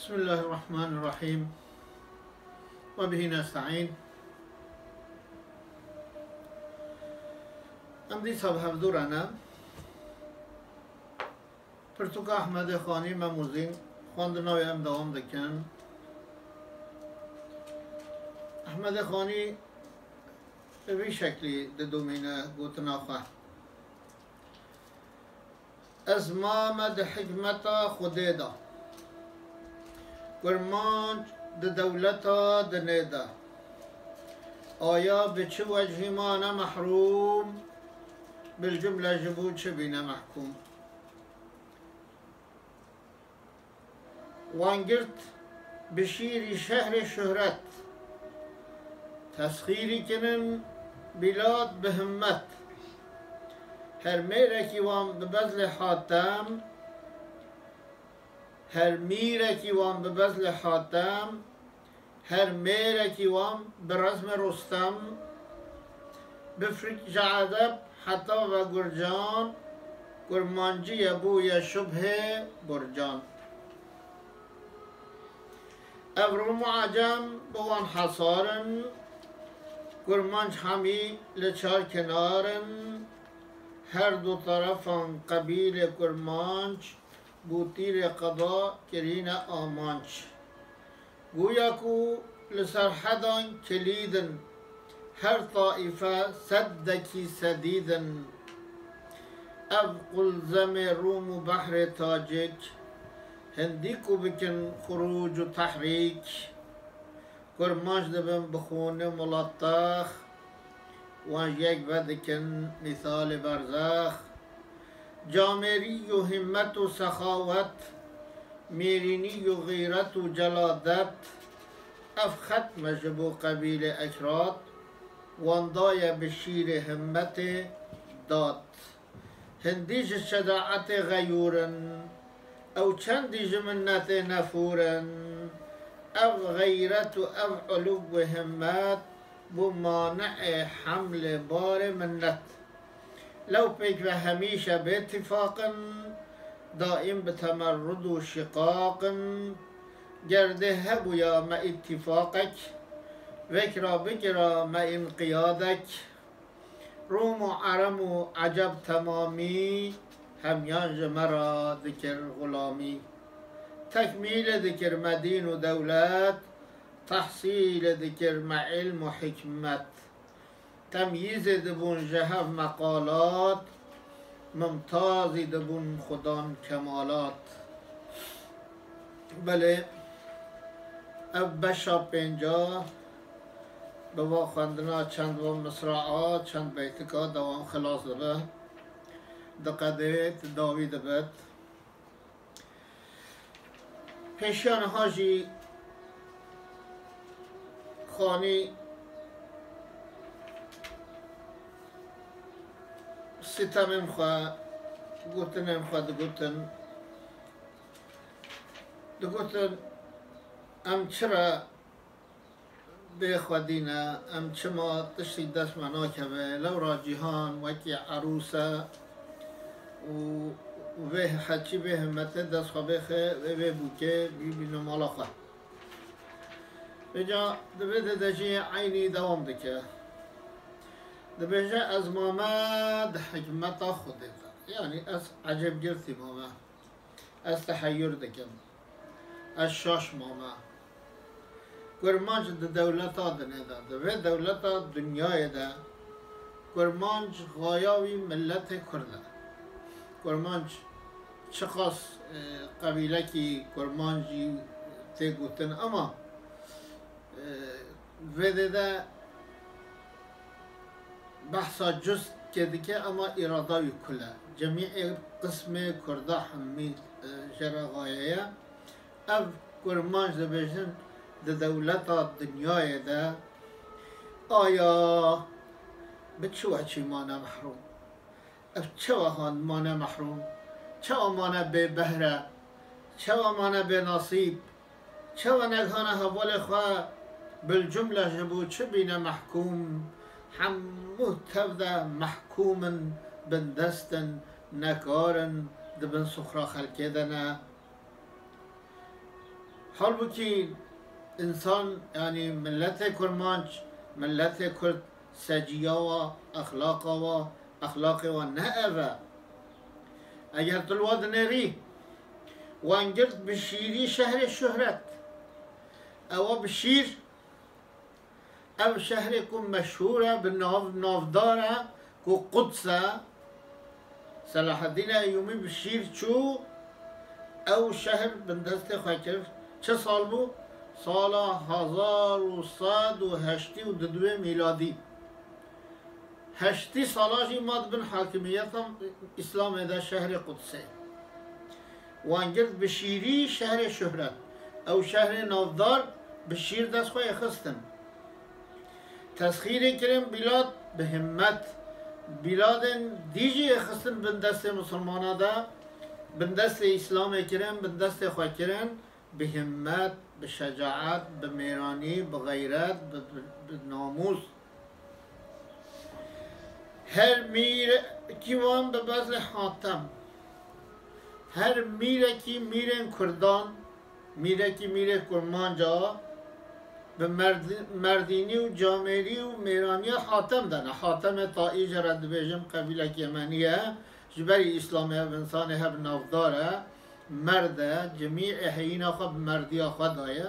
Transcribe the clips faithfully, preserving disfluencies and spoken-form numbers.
بسم الله الرحمن الرحيم. وبه نستعين. Em dîsa bi hevdû re ne. Pirtûka Ehmedê Xanî Mem û Zîn xwendina wê em dewam dikin. Ehmedê Xanî bi vî şeklî didomîne gotina xwe. Ez mame di hikmeta Xwedê de. Kurmanc di dewleta dinê de. Aya bi çi wecihî mane mehrûm? Bilcumle ji bo çi bîne mehkûm? Wan girt bi şîrî şehrê şuhret. Tesxîrî kinin bîlad bi himmet. Her mêrekî wan bi bezlê Hatem, her mîrekî wan bi bezlê Hatem, her mêrekî wan bi rezmê Rustem, bi fik ji edeb heta ve Gurcan, kurmancî ye bûye şubhê burcan. Ev Rum û Ecem bi wan hesar in, kurmanc hemî li çar kinar in, her du terefan qebîlê kurmanc bo tîrê qeda kirîne amanc. Goya ku li serhedan kilîd in, her taîfe seddekî sedîd in. Ev qulzemê Rûm û behrê Tacik, hindî ku bikin xurûc û tehrîk. Kurmanc dibin bi xûnê Mulatex, wan ji yek vedikin mîsalê berzex. Camêrî û himmet û sexawet, mêrînî û xîret û celadet, ev xetme ji bo qebîlê Ekrat, wan daye bi şîrê himmetê dad. Hindî ji şecaetê xeyûr in, ew çendî ji minnetê nefûr in. Ev xeyret û ev uluv û himmet bû mani'ê hemlê barê minnet. Lew pêk ve hemîşe bê tifaq in, daîm bi temerrud û şiqaq in. Ger dê hebûya me îtîfaqek, vekra bikira me înqiyadek. Rûm û Erem û Eceb temamî, hemiyan ji me re dikir xulamî. Tekmîlê dikir me dîn û dewlet, tehsîlê dikir me îlm û hikmet. Temyîzê dibûn ji hev meqalat, mimtazî dibûn xudan kemalat. Belê, ev beşa pênca bi va xwendina çend va misraa, çend beytika dewam xilas dibe. Diqedê, dawî dibet. Pêşiya niha jî Xanî sitemên xwe, gotinên xwe digotin. Digotin, em çira bê xwedî ne, em çima tiştî dest me nakeve, lewra cîhan wekî erûs e û vê heçî vê himmetê dest xwe bêxe vê, vê bûkê bî bîne mala xwe. Vêca di vê de de jî eynî dewam dike. Dibêje, ez mame di hikmeta Xwedê de. Yanî ez ecêbgirtî mame. Ez teheyur dikim. Ez şaş mame. Kurmanc di dewleta dinê de, di vê dewleta dinyayê de kurmanc xaya wî miletê Kurd e. Kurmanc çiqas, e, qebîlekî kurmancî tê gotin, ama, e, vê dê de behsa cuzkê dike, ama îrada wî kul e. Cemîê qismê Kurda hemî, e, jê re xaye ye. Ev kurmanc dibêjin di dewleta dinyayê de, aya bi çi weçî mane mehrûm? Ev çawa han mane mehrûm? Çawa mane bê behre? Çawa mane bê nasîb? Çawa neghane hevalê xwe bilcumle ji bo çi bîne mehkûm? Hemû tev de mehkûm in, bindest in, nekar in, di bin sufra xelkê de ne. Halbûkî însan, yanî milletê kurmanc, milletê kurd, seciya wa, exlaqa wa, exlaqê wa ne ev e. Eger tu li wa dinêrî, wan girt bi şîrî şehrê şuhret. Ewa bi şîr, ev şehrê ku meşhûr e, bi nav, navdar e, ku Quds e. Selaheddîn Eyyûmî bi şîr çû, ew şehr bin destê xwe kir. Çi sal bû? Sala hezar û sed û heştî û didwê mîladî. Heştî sala jî ma dibin hakimiyeta Îslamê de şehrê Qudsê. Wan girt bi şîrî şehrê şuhret. Ew şehrê navdar bi şîr dest xwe yê xistin. Tesxîrê kirin bîlad bi himmet. Bîladên dî jî yê xistin bin destê misilmana de, bin destê Îslamê kirin, bin destê xwe kirin. Bi himmet, bi şecaet, bi mêranî, bi xeyret, bi, bi, bi namûs. Her mîrekî wan bi bezlê Hatem. Her mîrekî mîrên Kurdan, mîrekî mîrê Kurmanca, bi merdi-, merdînî û camêrî û mêraniya Hatem de ne. Hatemê Taî jê re dibêjin, qebîlek Yemenî ye. Ji berî Îslamê ev însanê hev navdar e, merd e, cimî heyîna xwe bi merdiya xwe daye.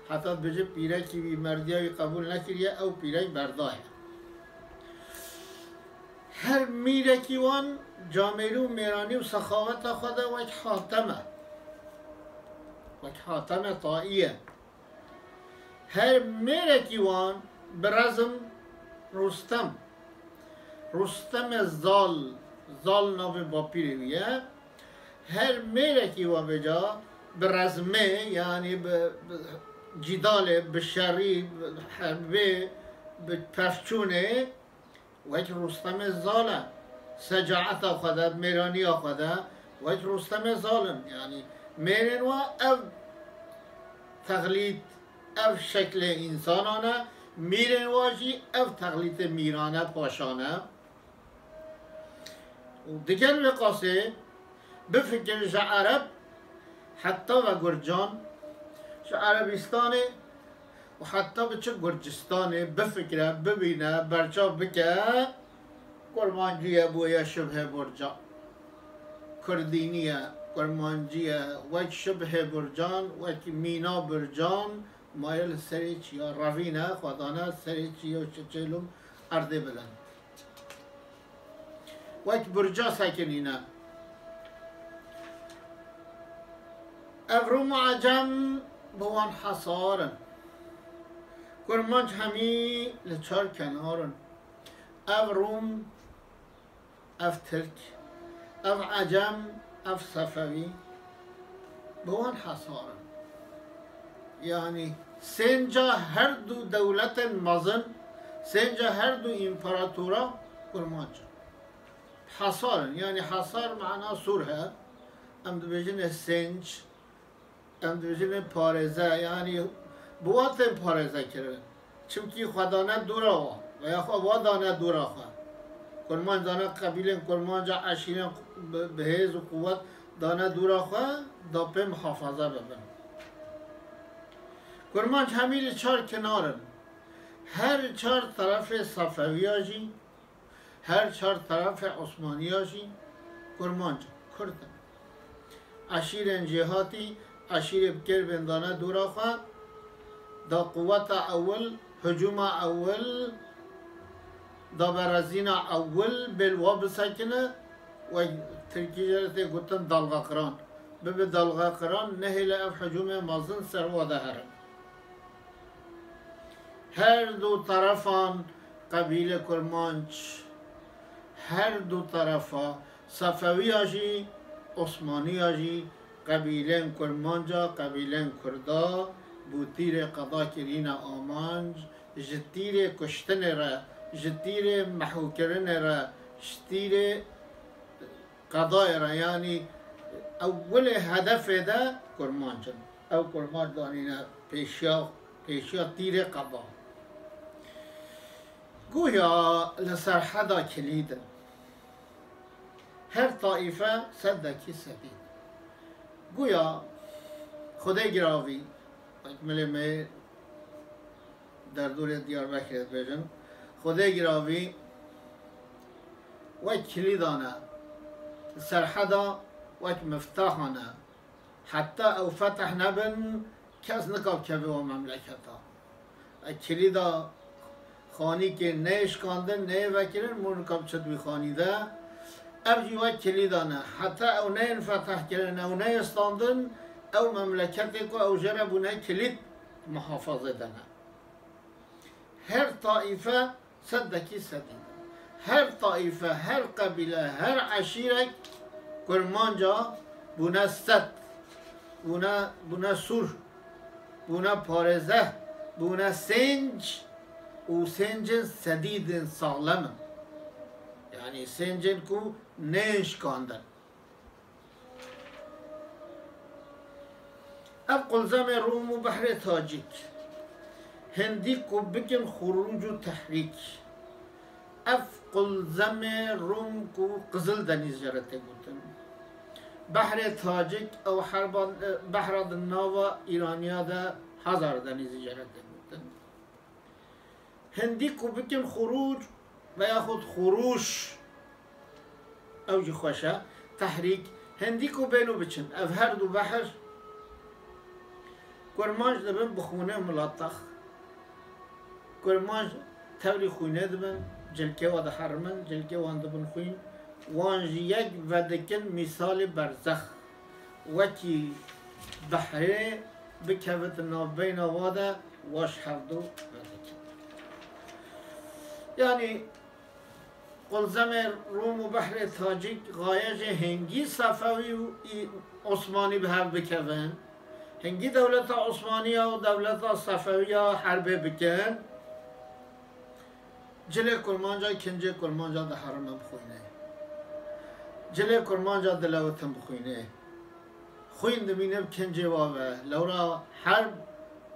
Heta dibêje pîrekî wî merdiya wî qebûl nekiriye, ew pîrek berdaye. Her mîrekî wan camêrî û mêranî û sexaweta xwe de wek Hatem e. Wek Hatemê Taî ye. Her mêrekî wan bi rezm Rûstem. Rûstemê Zal, Zal navê bapîrê wî ye. Her mêrekî wan vêca bi rezmê, yanî bi, bi cîdalê, bi şerî, bi herbê, bi pevçûnê, wek Rûstemê Zal e. Secaeta xwe de, mêraniya xwe de, wek Rûstemê Zal in. Yanî mêrên wa ev texlît, ev şeklê însanan e, mîrên wa jî ev texlîtê mîran e, paşan e. Û digel wê qasê, bifikir ji Ereb heta ve Gurcan, ji Erebîstanê û heta biçe Gurcistanê, bifikire, bibîne, berçav bike, kurmancî ye, bûye şibhê burca. Kurdî niye, kurmancî ye, wek şibhê burcan, wek mîna burcan, maye li serê çiya revîne, xwe dane serê çiya û çiçêl û erdê bilind. Wek burca sekinîne. Ev Rûm û Ecem bi wan hesar in. Kurmanc hemî li çar kenar in. Ev Rûm, ev Tirk, ev Ecem, ev Sefewî, bi wan hesar in. Yanî sênca her du dewletên mezin, sênca her du împaratora Kurmanc in. Hesar in, yanî hesar mana sûr he. Em dibêjin sênc, em dibêjin parêze, yanî bi wa tên parêze kirin. Çimkî xwe dane dûra wa, veya xwe wa dane dûra xwe. Kurmanc dane qebîlên kurmanca, eşîrên bi, bi hêz û quwet dane dûra xwe, da pê muhafaza bibin. Kurmanc hemî li çar kinar in. Her çar terefê Sefewiya jî, her çar terefê Osmaniya jî kurmanc, kurd in. Eşîrên jêhatî, eşîrê bi kêrbên dane dûra xwe, da quweta ewil, hicûma ewil, da berezîna ewil bê li wa bisekine, wek tirkî jê re tê gotin dalgakiran. Bibe dalgakiran, nehêle ev hicûmê mezin ser wa de herin. Her du terefan qebîle kurmanc, her du terefa, Sefewiya jî, Osmaniya jî, qebîlên kurmanca, qebîlên kurda, bû tîrê qeda kirîne amanc, ji tîrê kuştinê re, ji tîrê mehûkirinê re, ji tîrê qedayê re, yanî ewilê hedefê de kurmanc in. Ew kurmanc danîne pêşiya, pêşiya tîrê qeda. Guya li serheda kilîd in. Her taîfe sedekî sedî. Guya Xwedê giravî Wek milê me derdorê Diyarbekirê dibêjin, Xwedê giravî wek kilîdan e. Serheda wek miftahan e. Heta ew fetih nebin, kes nikab keve wê memleketa. E, kilîda xanîkê neyê şikandin, neyê vekirin, mû nikab çi di wî xanî de. Ev jî wek kilîdan e. Heta ew neyên fetihkirin, ew neyê standin, ew memleketê ku ew jê re bûne kilît muhafazê de ne. Her taîfe sedekî sedî. Her taîfe, her qebîle, her eşîrek kurmanca bûne sed, bûne, bûne sûr, bûne parêzeh, bûne sênc û sêncên sedîdên saxlem in. Yanî sêncên ku neyên şikandin. Ev qulzemê Rûm û behrê Tacîk. Hindî ku bikin xurûc û tehrîk. Ev qulzemê Rûm ku Qizil Denîz jê re tê gotin. Behrê Tacîk ew herba, behra di nava Îraniya de Hazar Denîzî jê re tê gotin. Hindî ku bikin xurûc veyaxud xurûş, ew jî xweş e. Tehrîk, hindî ku bên û biçin. Ev her du behr kurmanc dibin bi xûnê milatax. Kurmanc tevlî xwînê dibin, cilkê wan diherimin, cilkê wan dibin xwîn. Wan jî yek vedikin mîsalî berzex. Wekî behrê bikevit navbeyna wa de, wa ji hevdu vedikin. Yanî, qulzemê Rûm û behrê Tacîk xaye jê hingî Sefewî û î-, Osmanî bi hev bikevin. Hingî dewleta Osmanî ya û dewleta Sefewî ya herbê bikin. Cilê kurmanca, kincê kurmanca diherimin bi xwînê. Cilê kurmanca dilewitin bi xwînê. Xwîn dimîne bi kincê wa ve. Lewra herb,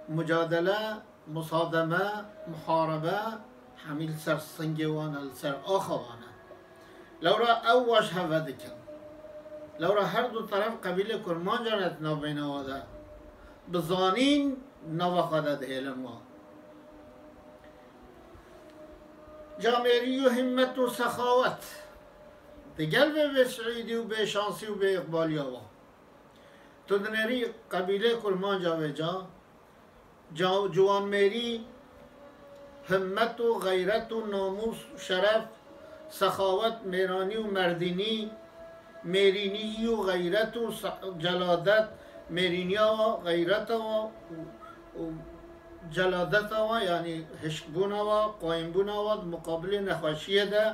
mucadele, musademe, muharebe, hemî li ser singê wan e, li ser axa wan e. Lewra ew wa ji hev vedikin. Lewra her du teref qebîlê kurmancan e di navbeyna wa de. Bi zanîn nava xwe de dihêlin wa. Camêrî û himmet û sexawet. Digel vê bêsiîdî û bêşansî û bêîqbaliya wa. Tu dinêrî qebîlê kurmanca vê ca, ca-, ciwanmêrî, himmet û xeyret û namûs û şeref, sexawet, mêranî û merdînî, mêrînî û xeyret û se-, celadet, mêrîniya wa, xeyreta wa û, û celadeta wa, yanî hişkbûna wa, qayîmbûna wa di muqabilê nexweşiyê de,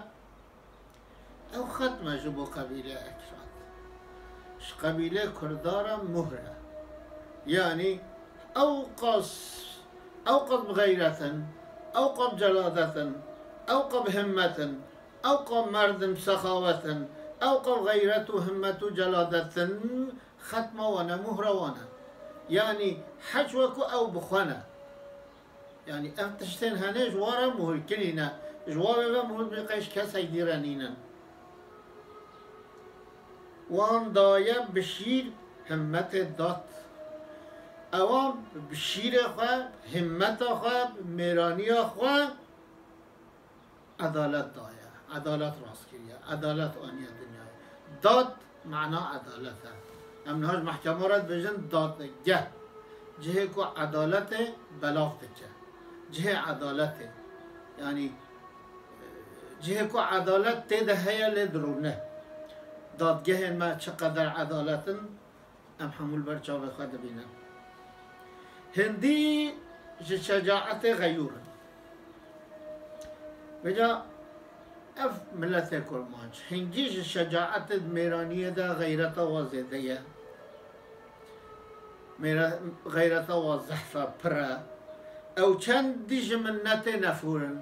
ew xetm e ji bo qebîlê Ekrat. Ji qebîlê Kurda re muhr e. Yanî ew qas, ew qas bi xeyret in, ew qas bi celadet in, ew qas bi himmet in, ew qas merdim sexawet in, ew qas bi xeyret û himmet û celadet in, xetma wan e, muhra wan e. Yanî heç wekû ew bi xwe ne. Yanî ev tiştên hene ji wan re muhirkirî ne. Ji wan ve ve muhir bê qey ji kesek dî re nînin. Wan daye bi şîr himmetê dat. Ewan bi şîrê xwe, himmeta xwe, mêraniya xwe edalet daye. Edalet rast kiriye. Edalet aniye dinyayê. Dat mana edalet e. Em niha ji mehkema re dibêjin dadgeh. Cihê ku edaletê belav dike. Cihê edaletê. Yanî, cihê ku edalet tê de heye lê dirûne. Dadgehên me çi qeder edalet in, em hemû li ber çavê xwe dibînin. Hindî ji şecaetê xeyûr in. Vêca ev miletê kurmanc, hingî ji şecaetê di mêraniyê de xeyreta wa zêde ye. Mêre-, xeyreta wa zehf e, pir e. Ew çendî ji minnetê nefûr in.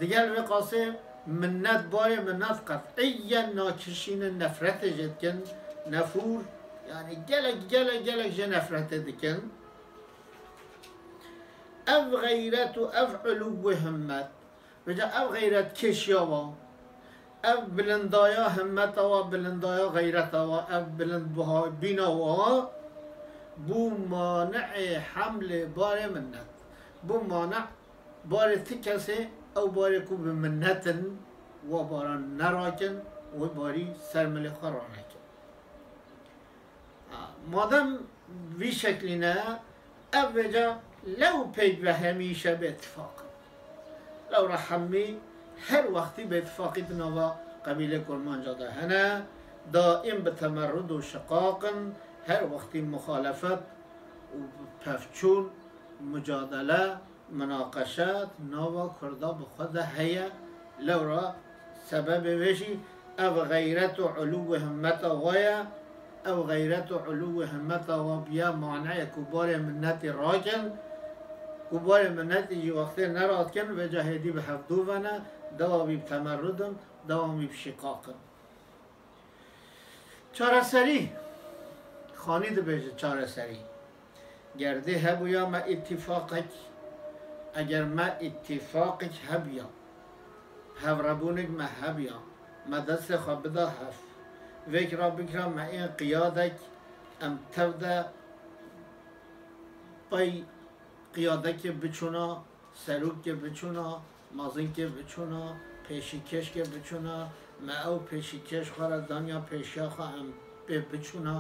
Digel vê qasê minnet, barê minnet qet'iyen nakişînin, nefretê jê dikin. Nefûr, yanî gelek, gelek, gelek jê nefretê dikin. Ev xeyret û ev ulû û himmet. Vêca ev xeyret kêşiya wa, ev bilindaya himmeta wa, bilindaya xeyreta wa, ev bilindbûha-, bîna wa, Bû mani'ê hemlê barê minnet. Bû mani' barê ti kesê, ew barê ku bi minnet in, wa baran nerakin, wê barî ser milê xwe ranekin. Ha, madem vî şeklî ne, ev vêca lew pêk ve hemîşe bêtifaq in. Lewra hemî her wextî bêtifaqî di nava qebîlê kurmanca de hene, daîm bi temerrud û şiqaq in, her wextî muxalefet û pevçûn, mucadele, minaqeşe di nava kurda bi xwe de heye. Lewra sebebê wê jî ev xeyret û ulûwê himmeta wa ye. Ew xeyret û ulûwê himmeta wa biya maneyê ku barê minnetî rakin, ku barê minnetî jî wextê neratkin, vêca hêdî bi hevdû ve ne, dewa wî bi temerrud in, dewa wî bi şîqaq in. Çareserî. Xanî dibêje çareserî. Ger dê hebûya me îtîfaqek, eger me îtîfaqek hebûya, hevrebûnek me hebûya, me destê xwe bida hev, vêk ra bikira me ên qiyadek, em tev de pey qiyadekê biçûna, serokê biçûna, mazinkê biçûna, pêşîkêşkê biçûna, me ew pêşîkêş xwe re danya pêşiya xwe em pê biçûna,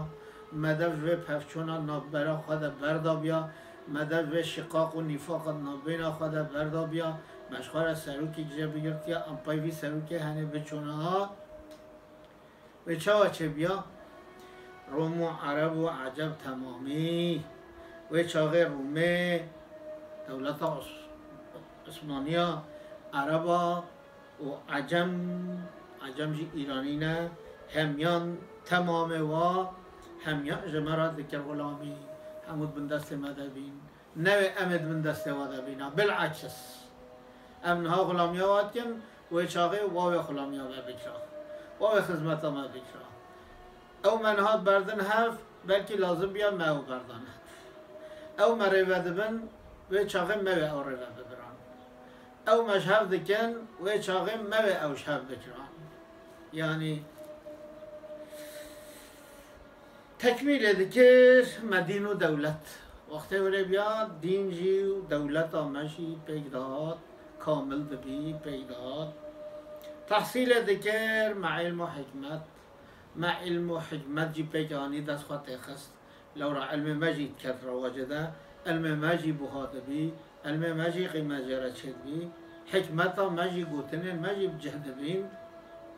me dev ji vê pevçûna navbera xwe de berdabiya, me dev ji vê şiqaq û nîfaqa di navbeyna xwe de berdabiya, me ji xwe re serokî cê bigirtiya, em pey vî serokê henê biçûna. Wê çawa çêbiya? Rom û Ereb û Ecem temamî. Wê çaxê Rûmê, dewleta Os-, Osmaniya, Ereba û Ecem, Ecem jî Îranî ne, hemiyan temamê wa, hemiyan ji me re dikir xulamî, hemû di bin destê me de bîn. Newê em ê di bin destê wa de bîna. Bil'eks. Em niha xulamiya wa dikin, wê çaxê wa wê xulamiya me bikira. Wa wê xizmeta me bikira. Ew me niha berdin hev, belkî lazim biya me ew berdan hev. Ew me rêve dibin, wê çaxê me wê ew rêve bibiran. Ew me ji hev dikin, wê çaxê me wê ew ji hev bikiran. Yanî, Tekmîlê dikir me dîn û dewlet. Wextê were biya dîn jî û dewleta me jî pêk dihat, kamil dibî, pêk dihat. Tehsîlê dikir me îlm û hikmet. Me îlm û hikmet jî pêk anî dest xwe têxist. Lewra ilmê me jî diket rewacê de, ilmê me jî buha dibî. Ilmê me jî qîmet jê re çêdibî. Hikmeta me jî, gotinên me jî bi cih dibîn.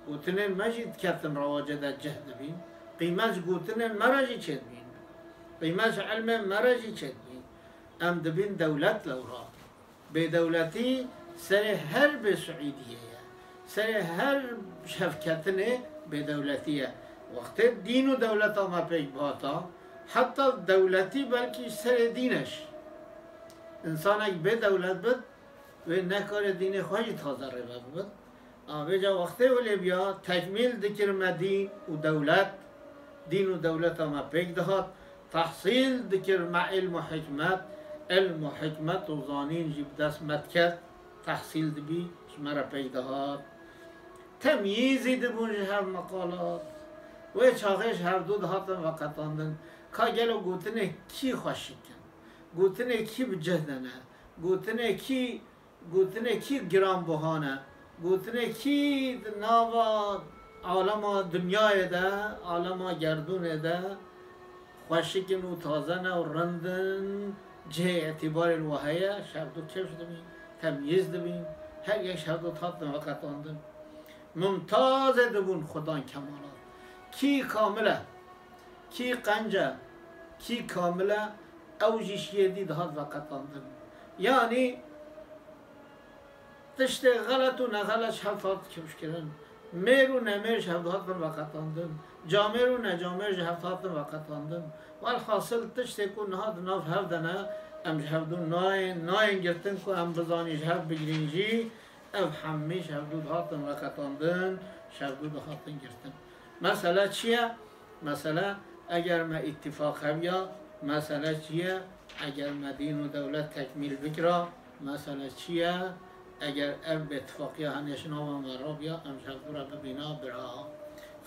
Gotinên me jî diketin rewacê de cih dibîn. Qîmet ji gotinên me re jî çêdibîn. Qîmet ji ilmên me re jî çêdibîn. Em dibîn dewlet lewra. Bêdewletî serê her bêsuîdiyê ye. Serê her şevketinê bêdewletî ye. Wextê dîn û dewleta me pêk bihata, heta dewletî belkî serê dîn e jî. Însanek bê dewlet bit, wê nekarê dînê xwe jî taze rêve bibit. A vêca wextê wê lê biya, tekmîl dikir me dîn û dewlet, dîn û dewleta me pêk dihat, tehsîl dikir me îlm û hikmet, îlm û hikmet û zanîn jî bi dest me diket, tehsîl dibî, ji me re pêk dihat. Temyîzî dibûn ji hev meqalat. Wê çaxê ji hevdû dihatin veqetandin. Ka gelo gotinê kî xweşik in? Gotinê kî bi cih de ne? Gotinê kî, gotinê kî giranbuha ne? Gotinê kî di nava alema dinyayê de, alema gerdûnê de xweşik in û taze ne û rind in, cihê îtîbarê li we heye, ji hevdû kifş dibîn, temyîz dibîn, her yek ji hevdû dihatin veqetandin. Mumtazê dibûn xudan kemalat. Kî kamil e, kî qenc e, kî kamil e, ew jî şiyê dî dihat veqetandin. Yanî tiştê xelet û nexelet ji hev dihat kifşkirin. Mêr û nemêr ji hev dihatin veqetandin. Camêr û necamêr ji hev dihatin veqetandin. Welhasil tiştê ku niha di nav hev de ne, em ji hevdû nayên, nayên girtin ku em bizanî ji hev bigirîn jî, ev hemî ji hevdû dihatin veqetandin, ji hevdû dihatin girtin. Mesele çi ye? Mesele, eger me îtîfaq hebiya, mesele çi ye? Eger me dîn û dewlet tekmîl bikira, mesele çi ye? Eger ev bêtifaqiya henê ji nava me rabiya, em ji hevdû re bibîna bira.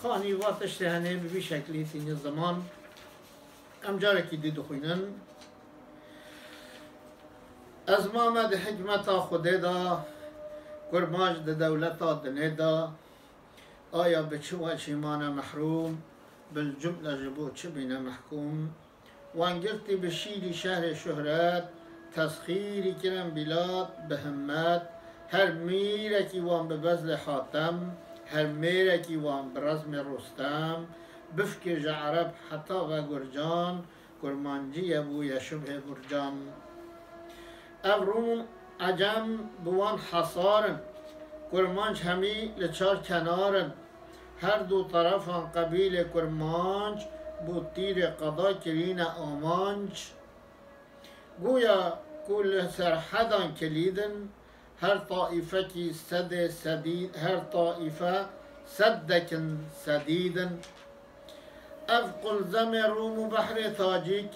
Xanî va tiştê henê bi vî şeklî tîne ziman. Em carekî dî dixwînin. Ez mame di hikmeta Xwedê de, kurmanc di dewleta dinê de. Aya bi çi wecihî mane mehrûm, bil cumle ji bo çi bîne mehkûm? Wan girtî bi şîrî şehrê şuhret, tesxîrî kirin bîlad bi himmet. Her mîrekî wan bi bezlê Hatem, her mêrekî wan bi rezmê Rostem. Bifikir ji Ereb heta ve Gurcan, kurmancî ye bûye şubhê burcan. Ev Rûm û Ecem bi wan hesar in, kurmanc hemî li çar kenar in. Her du terefan qebîlê kurmanc bo tîrê qeda kirîne amanc. Guya ku li serhedan kilîd in, her taîfekî sedê sedî, her taîfe sedekin sedîd in. Ev qulzemê Rûm û behrê Tacîk,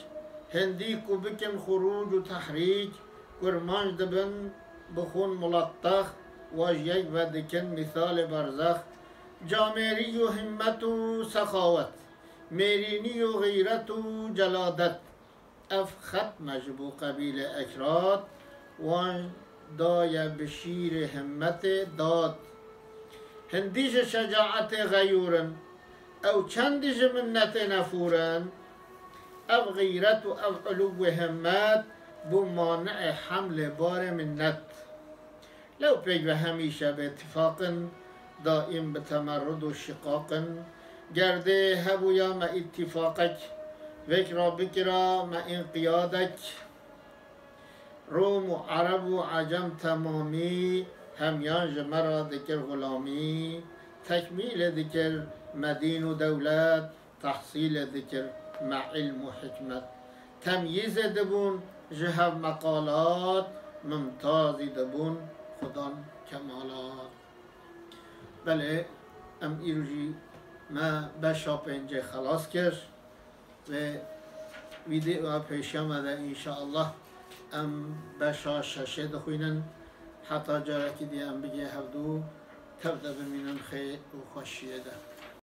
hindî ku bikin xurûc û tehrîk, kurmanc dibin bi xûn mulettex, wa ji yek ve dikin mîsalê berzex. Camêrî û himmet û sexawet, mêrînî û xîret û celadet. Ev xetme ji bo qebîlê Ekrat, wan daye bi şîrê himmetê dad. Hindî ji şecaetê xeyûr in, ew çendî ji minnetê nefûr in. Ev xîret û ev ulûwê himmet bû mani'ê hemlê barê minnet. Lew pêk ve hemîşe bi îtîfaq in, daîm bi temerrud û şiqaq in. Ger dê hebûya me îtîfaqek, vêk ra bikira me înqiyadek. Rom û Ereb û Ecem temamî, hemiyan ji me ra dikir xulamî. Tekmîlê dikir me dîn û dewlet, tehsîlê dikir me îlm û hikmet. Temyîzê dibûn ji hev meqalat, mimtazî dibûn xudan kemalat. Belê, em îro jî me beşa pêncê xelas kir. Vê vîdeoya pêşiya me de înşaallah em beşa şeşê dixwînin. Heta carekî dî em bigê hevdû tev de bimînin xêr û xweşiyê de.